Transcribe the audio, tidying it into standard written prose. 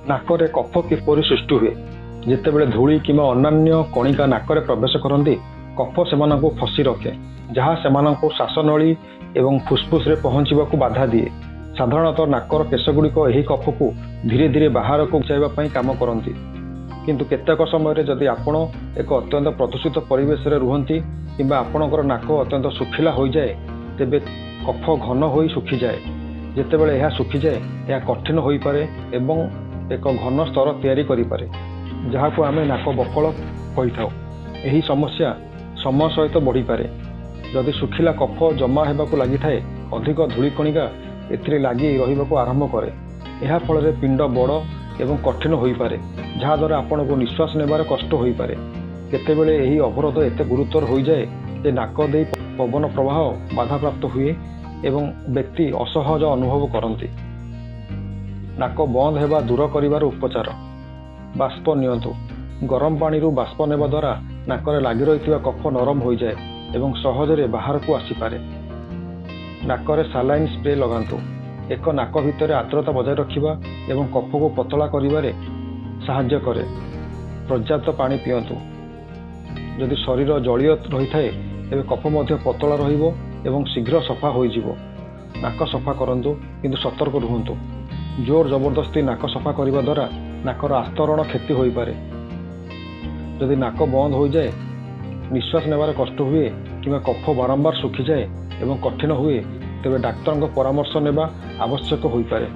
ନାକରେ କଫ କିପରି ସୃଷ୍ଟି ହୁଏ? ଯେତେବେଳେ ଧୂଳି କିମ୍ବା ଅନ୍ୟାନ୍ୟ କଣିକା ନାକରେ ପ୍ରବେଶ କରନ୍ତି, କଫ ସେମାନଙ୍କୁ ଫସି ରଖେ, ଯାହା ସେମାନଙ୍କୁ ଶ୍ୱାସନଳୀ ଏବଂ ଫୁସଫୁସରେ ପହଞ୍ଚିବାକୁ ବାଧା ଦିଏ। ସାଧାରଣତଃ ନାକର କେଶଗୁଡ଼ିକ ଏହି କଫକୁ ଧୀରେ ଧୀରେ ବାହାରକୁ ଘୁଞ୍ଚାଇବା ପାଇଁ କାମ କରନ୍ତି। କିନ୍ତୁ କେତେକ ସମୟରେ ଯଦି ଆପଣ ଏକ ଅତ୍ୟନ୍ତ ପ୍ରଦୂଷିତ ପରିବେଶରେ ରୁହନ୍ତି କିମ୍ବା ଆପଣଙ୍କର ନାକ ଅତ୍ୟନ୍ତ ଶୁଖିଲା ହୋଇଯାଏ, ତେବେ କଫ ଘନ ହୋଇ ଶୁଖିଯାଏ। ଯେତେବେଳେ ଏହା ଶୁଖିଯାଏ, ଏହା କଠିନ ହୋଇପାରେ ଏବଂ ଏକ ଘନ ସ୍ତର ତିଆରି କରିପାରେ, ଯାହାକୁ ଆମେ ନାକ ବକଳ କହିଥାଉ। ଏହି ସମସ୍ୟା ସମୟ ସହିତ ବଢ଼ିପାରେ। ଯଦି ଶୁଖିଲା କଫ ଜମା ହେବାକୁ ଲାଗିଥାଏ, ଅଧିକ ଧୂଳିକଣିକା ଏଥିରେ ଲାଗି ରହିବାକୁ ଆରମ୍ଭ କରେ। ଏହା ଫଳରେ ପିଣ୍ଡ ବଡ଼ ଏବଂ କଠିନ ହୋଇପାରେ, ଯାହାଦ୍ୱାରା ଆପଣଙ୍କୁ ନିଶ୍ୱାସ ନେବାରେ କଷ୍ଟ ହୋଇପାରେ। କେତେବେଳେ ଏହି ଅବରୋଧ ଏତେ ଗୁରୁତର ହୋଇଯାଏ ଯେ ନାକ ଦେଇ ପବନ ପ୍ରବାହ ବାଧାପ୍ରାପ୍ତ ହୁଏ ଏବଂ ବ୍ୟକ୍ତି ଅସହଜ ଅନୁଭବ କରନ୍ତି। ନାକ ବନ୍ଦ ହେବା ଦୂର କରିବାର ଉପଚାର: ବାଷ୍ପ ନିଅନ୍ତୁ। ଗରମ ପାଣିରୁ ବାଷ୍ପ ନେବା ଦ୍ୱାରା ନାକରେ ଲାଗି ରହିଥିବା କଫ ନରମ ହୋଇଯାଏ ଏବଂ ସହଜରେ ବାହାରକୁ ଆସିପାରେ। ନାକରେ ସାଲାଇନ୍ ସ୍ପ୍ରେ ଲଗାନ୍ତୁ। ଏକ ନାକ ଭିତରେ ଆର୍ଦ୍ରତା ବଜାୟ ରଖିବା ଏବଂ କଫକୁ ପତଳା କରିବାରେ ସାହାଯ୍ୟ କରେ। ପର୍ଯ୍ୟାପ୍ତ ପାଣି ପିଅନ୍ତୁ। ଯଦି ଶରୀର ଜଳୀୟ ରହିଥାଏ, ତେବେ କଫ ମଧ୍ୟ ପତଳା ରହିବ ଏବଂ ଶୀଘ୍ର ସଫା ହୋଇଯିବ। ନାକ ସଫା କରନ୍ତୁ, କିନ୍ତୁ ସତର୍କ ରୁହନ୍ତୁ। ଜୋର ଜବରଦସ୍ତି ନାକ ସଫା କରିବା ଦ୍ୱାରା ନାକର ଆସ୍ତରଣ କ୍ଷତି ହୋଇପାରେ। ଯଦି ନାକ ବନ୍ଦ ହୋଇଯାଏ, ନିଶ୍ୱାସ ନେବାରେ କଷ୍ଟ ହୁଏ କିମ୍ବା କଫ ବାରମ୍ବାର ଶୁଖିଯାଏ ଏବଂ କଠିନ ହୁଏ, ତେବେ ଡାକ୍ତରଙ୍କ ପରାମର୍ଶ ନେବା ଆବଶ୍ୟକ ହୋଇପାରେ।